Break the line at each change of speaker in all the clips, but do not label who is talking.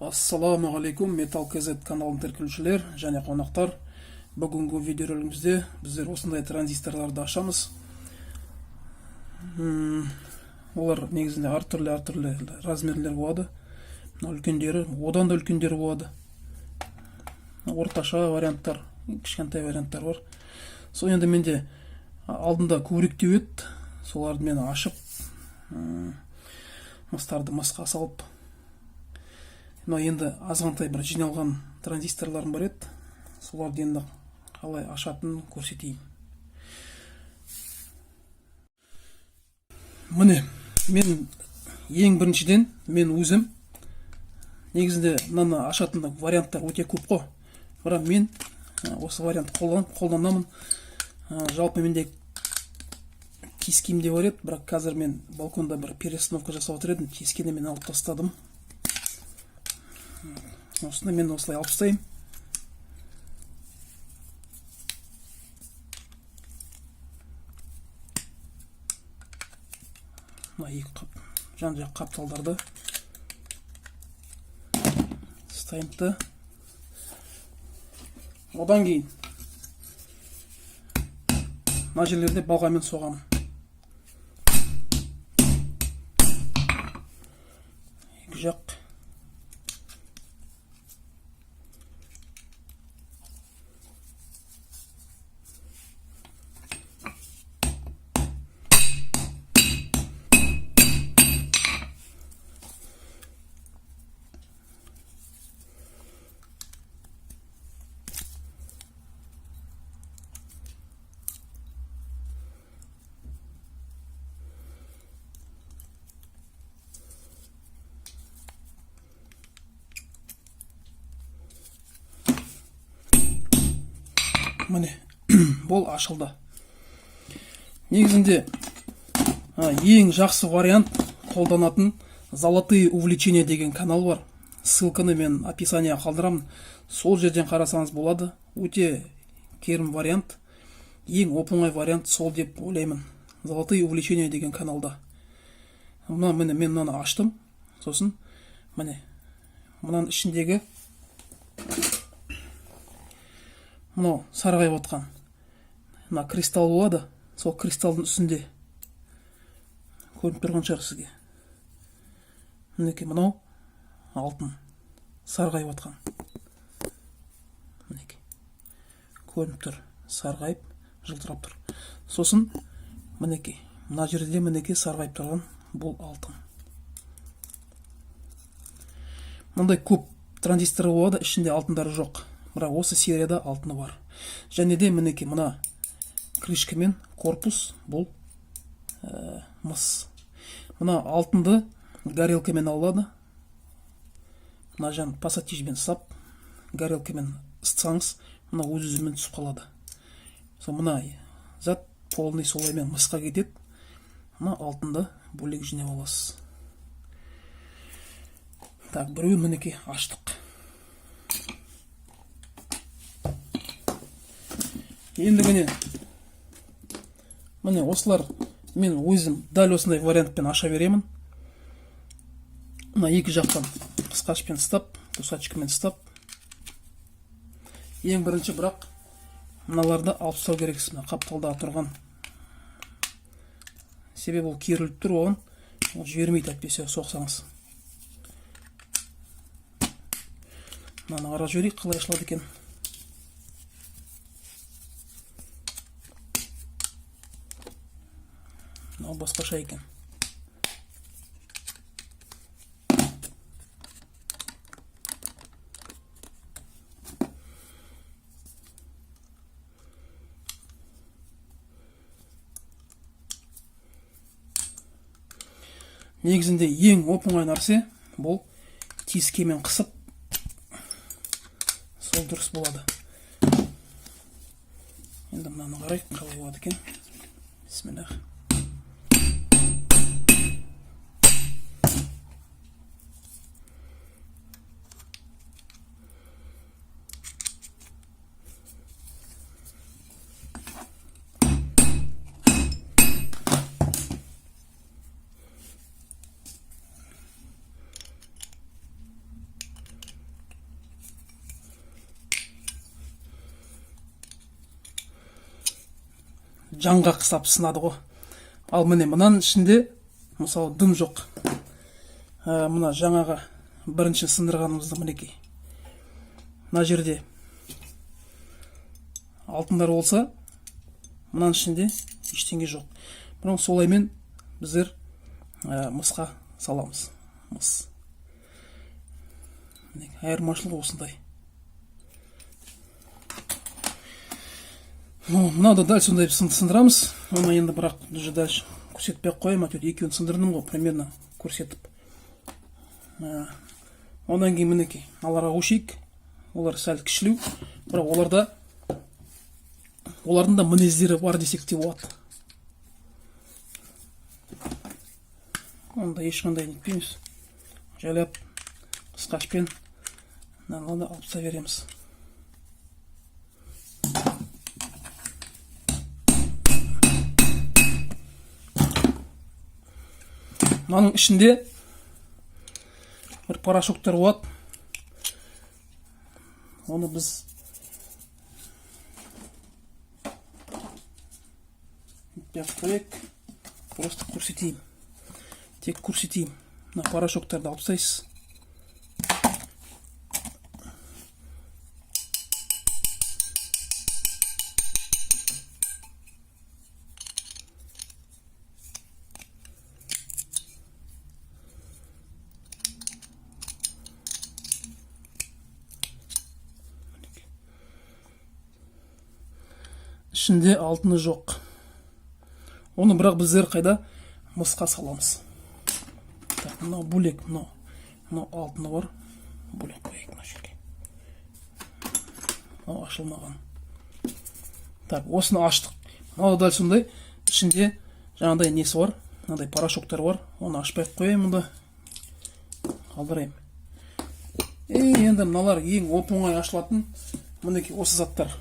Ассалаумағалейкум, Металл КЗ каналының тіркелушілер және қонақтар. Бүгінгі видеоролигімізде біздер осындай транзисторларды ашамыз. Олар негізінде әртүрлі размерлер болады. Мына үлкендері, одан да үлкендері болады. Орташа варианттар, кішкентай варианттар бар. Сол енді менде алдында көбіректеу еді. Соларды мен ашып, мыстарды мысқа салып, мына енді азғантай бір жиналған транзисторларым бар еді. Соларды енді қалай ашатынын көрсетейін. Міне, мен ең біріншіден мен өзім негізінде мынаны ашатын варианттар өте көп қой. Бірақ мен осы вариантты қолданамын. Жалпы менде кескем де бар еді, бірақ қазір мен балконда бір перестановка жасап отыр едім, кескені мен алып тастадым. Осыны мен осылай алып тастаймын. Мына екі жан жақ қапталдарды ұстаймын да. Одан кейін мына жерлерде балғамен соғамын. Екі жақ. Міне, бұл ашылды. Негізінде ең жақсы вариант қолданатын «Золотые увлечения» деген канал бар. Ссылканы мен описанияға қалдырамын. Сол жерден қарасаңыз болады. Өте керім вариант. Ең оп-оңай вариант сол деп ойлаймын. «Золотые увлечения» деген каналда. Мына міне, мен мынаны аштым. Сосын міне, мынаның ішіндегі мынау сарғайып отқан мына кристалл болады. Сол кристалдың үстінде көрініп тұрған шығар сізге. Мінекей, мынау алтын сарғайып отқан. Мінекей, көрініп тұр, сарғайып жылтырап тұр. Сосын мінекей, мына жерде мінекей сарғайып тұрған бұл алтын. Мындай көп транзистор болады, ішінде алтындары жоқ. Бірақ осы серияда алтыны бар. Және де мінекей мына крышка мен корпус бұл мыс. Мына алтынды горелкамен алынады. Мына жан пассатижбен сап, горелкамен ысытсаңыз, мына өз өзімен түсіп қалады. Сол мына зат полный солаймен мысқа кетеді. Мына алтынды бөлек жинап аласыз. Так, біреуін мінекей аштық. Енді міне осылар мен өзім дәл осындай вариантпен аша беремін. Мына екі жақтан қысқашпен ұстап, кусачкамен ұстап. Ең бірінші бірақ мыналарды алып тастау керексіз, мына қапталда тұрған. Себебі ол керіліп тұр, оған ол жібермейді, әйтпесе соқсаңыз. Мынаны қарап жіберейік, қалай ашылады екен. Мынау басқаша екен. Негізінде ең оп-оңай нәрсе бұл тискемен қысып, сол дұрыс болады. Енді мынаны қарайық, қалай болады екен. Бисмиллах. Жаңғақ сап сынады ғой. Ал міне, мынаның ішінде мысалы дым жоқ. Мына жаңағы бірінші сындырғанымызда, мінекей, мына жерде алтындар болса, мынаның ішінде ештеңе жоқ. Бірақ солаймен біздер мысқа саламыз. Мыс. Міне, айырмашылығы осындай. Ну, мынау да дәл сондай, сындырамыз оны енді, бірақ уже дальше көрсетпей ақ қояйын, әйтеуір екеуін сындырдым ғой примерно көрсетіп. Одан кейін, мінекей, мыналарға көшейік. Олар сәл кішілеу, бірақ оларда, олардың да мінездері бар десек те болады. Онда ешқандай нетпейміз, жайлап қысқашпен мынаны алып тастай береміз. Мынаның ішінде бір порошоктар болады, оны біз нетпей ақ қояйық, просто көрсетейін, тек көрсетейін. Мына порошоктарды алып тастайсыз. Ішінде алтыны жоқ оны, бірақ біздер қайда мысқа саламыз. Так, мынау бөлек, мынау алтыны бар, бөлек қояйық мына жерге. Мынау ашылмаған. Так, осыны аштық. Мынау дәл сондай, ішінде жаңағыдай несі бар, мынандай порошоктар бар. Оны ашпай ақ қояйын, мұнда қалдырайын. И енді мыналар ең оп оңай ашылатын, мінекей, осы заттар.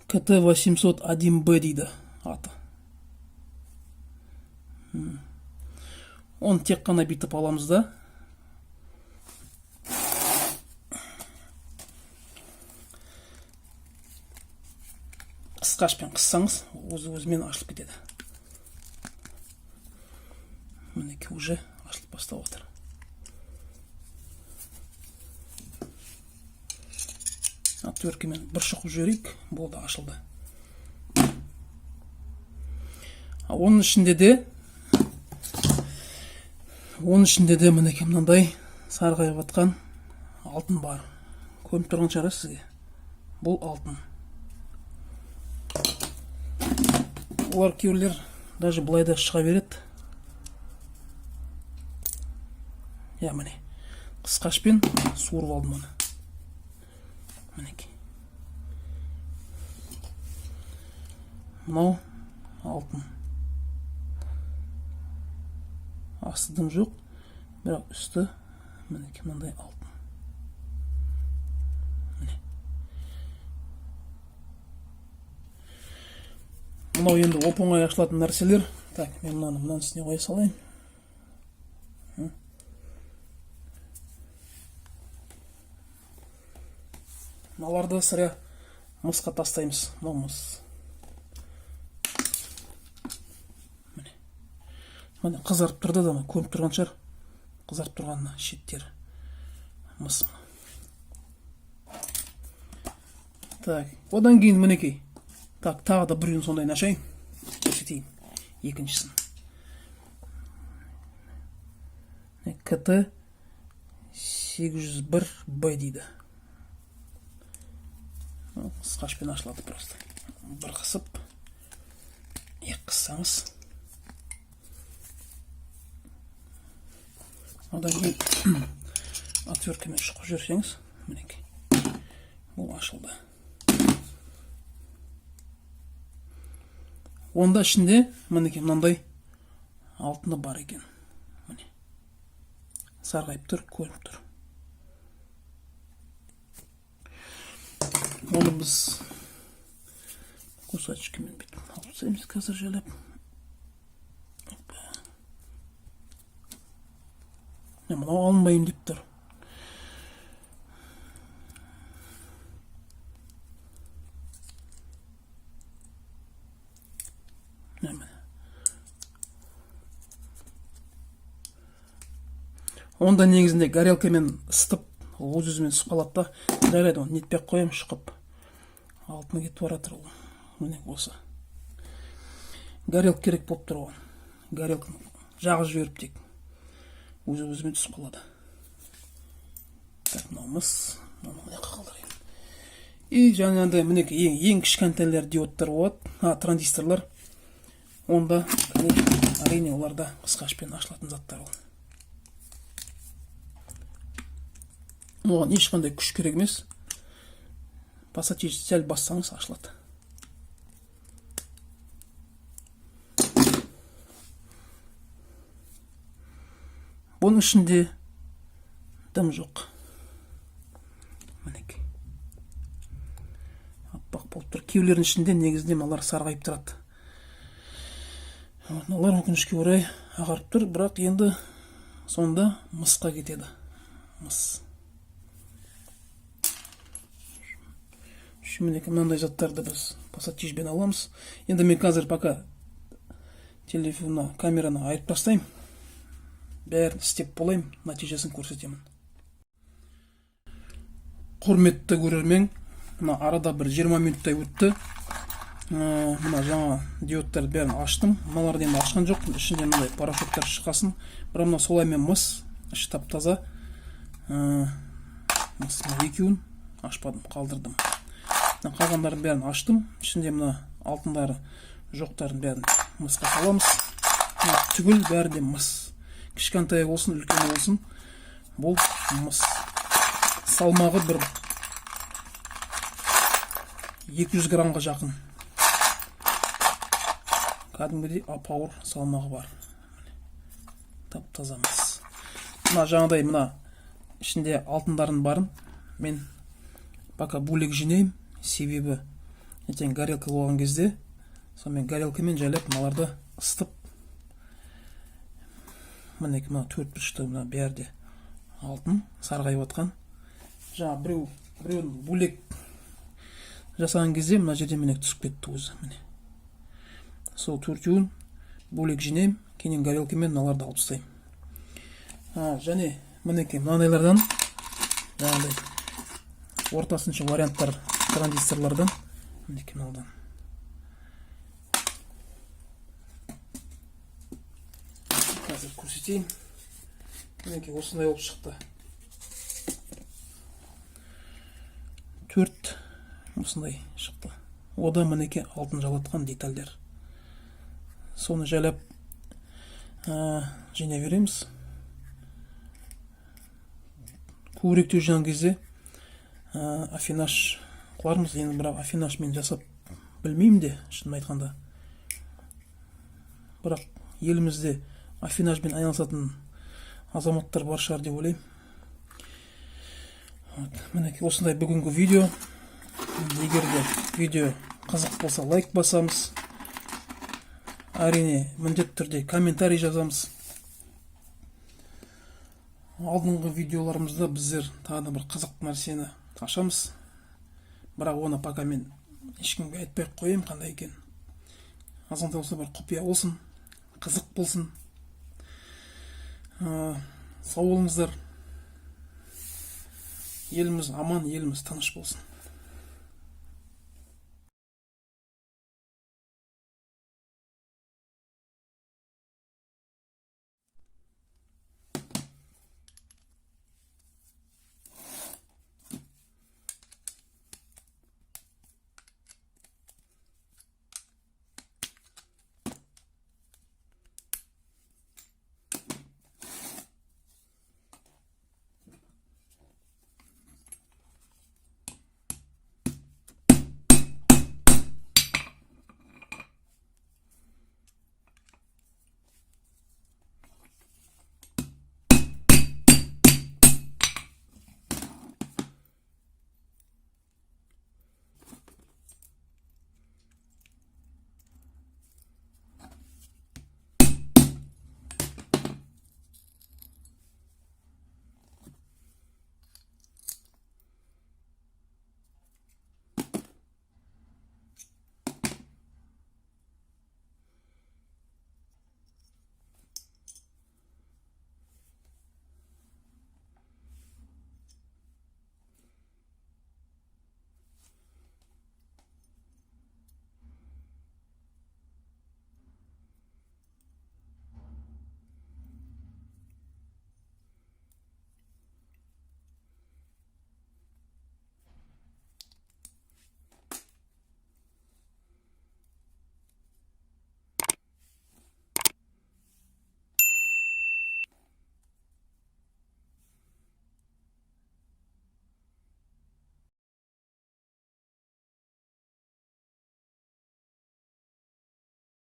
КТ 801Б дейді аты. Оны тек қана бүйтіп аламыз да, қысқашпен қыссаңыз, өзі өзімен ашылып кетеді. Мінекей, уже ашылып бастап отыр. Отверткамен бір шұқып жіберейік, болды, ашылды. А оның ішінде де мінекей, мынандай сарғайып жатқан алтын бар. Көрініп тұрған шығар сізге. Бұл алтын. Олар, кейбіреулер даже былай да шыға береді. Иә, міне, қысқашпен суырып алдым оны. Мінекей, мынау алтын. Асты дым жоқ, бірақ үсті, мінекей, мынандай алтын. Міне, мынау енді оп оңай ашылатын нәрселер. Так, мен мынаны мынаның үстіне қоя салайын. Мыналарды сірә мысқа тастаймыз. Мынау мыс. Міне, міне, қызарып тұрды да, көрініп тұрған шығар қызарып тұрған мына шеттері. Мыс. Так, одан кейін, мінекей, так, тағы да біреуін сондайын ашайын, көрсетейін екіншісін. КТ 801 Б дейді. Қысқашпен ашылады, просто бір қысып, екі қыссаңыз. Одан кейін отверткамен шұқып жіберсеңіз, мінекей, бұл ашылды. Онда ішінде, мінекей, мынандай алтыны бар екен. Міне, сарғайып тұр, көрініп тұр. Оны біз кусачкамен бүйтіп алып тастаймыз қазір жайлап. Опа. Міне, мынау алынбайын деп тұр. Онда негізінде горелкамен ысытып, ол өз өзімен түсіп қалады да. Жарайды, оны нетпей ақ қоямын, шұқып. Алтыны кетіп бара жатыр ол. Міне, осы горелка керек болып тұр оған. Горелканы жағып жіберіп, тек өз өзімен түсіп қалады. Так, мынау мыс, мынаны мына жаққа қалдырайын. И жаңағыдай, мінекей, ең кішкентайлар диодтар болады, транзисторлар. Онда, әрине, олар да қысқашпен ашылатын заттар. Ол оған ешқандай күш керек емес, пассатиж сәл бассаңыз, ашылады. Бұның ішінде дым жоқ, мінекей, аппақ болып тұр. Кейбіреулердің ішінде негізінде мыналар сарғайып тұрады. Мыналар, өкінішке орай, ағарып тұр, бірақ енді сонда мысқа кетеді, мыс. Мінекей, мынандай заттарды біз пассатижбен аламыз. Енді мен қазір пока телефонна камераны айырып тастаймын, бәрін істеп болайын, нәтижесін көрсетемін. Құрметті көрермен, мына арада бір 20 минуттай өтті. Мына жаңа диодтарды бәрін аштым. Мыналарды енді ашқан жоқпын, ішінде мындай порошоктар шыққасын. Бірақ мына солаймен мыс, іші тап таза мыс. Мына екеуін ашпадым, қалдырдым. Мына қалғандарын бәрін аштым. Ішінде мына алтындары жоқтарын бәрін мысқа саламыз. Мына түгел бәрі де мыс, кішкентай болсын, үлкен болсын, бұл мыс. Салмағы бір 200 граммға жақын, кәдімгідей ап ауыр салмағы бар, тап таза мыс. Мына жаңағыдай, мына ішінде алтындардың барын мен пока бөлек жинаймын, себебі ертең горелка болған кезде сонымен горелкамен жайлап мыналарды ысытып. Мінекей, мына төрт бұрышты, мына бәрі де алтын, сарғайып жатқан. Жаңа біреуін бөлек жасаған кезде мына жерде, міне, түсіп кетті өзі. Міне, сол төртеуін бөлек жинаймын, кейіннен горелкамен мыналарды алып тастаймын. Және мінекей, мынандайлардан, жаңағыдай ортасыншы варианттар транзисторлардан, мінекей, мынадан қазір көрсетейін. Мінекей, осындай болып шықты, төрт осындай шықты. Ода, мінекей, алтын жалатқан детальдер. Соны жайлап жинай береміз. Көбіректеу жинаған кезде афинаж қылармыз енді, бірақ афинаж мен жасап білмеймін де, шынын айтқанда. Бірақ елімізде афинажбен айналысатын азаматтар бар шығар деп ойлаймын. Вот, мінекей, осындай бүгінгі видео. Егер де видео қызық болса, лайк басамыз, әрине, міндетті түрде комментарий жазамыз. Алдыңғы видеоларымызда біздер тағы да бір қызық нәрсені ашамыз, бірақ оны пока мен ешкімге айтпай ақ қояйын қандай екенін. Азғантай болса бір құпия болсын, қызық болсын. Сау болыңыздар, еліміз аман, еліміз тыныш болсын.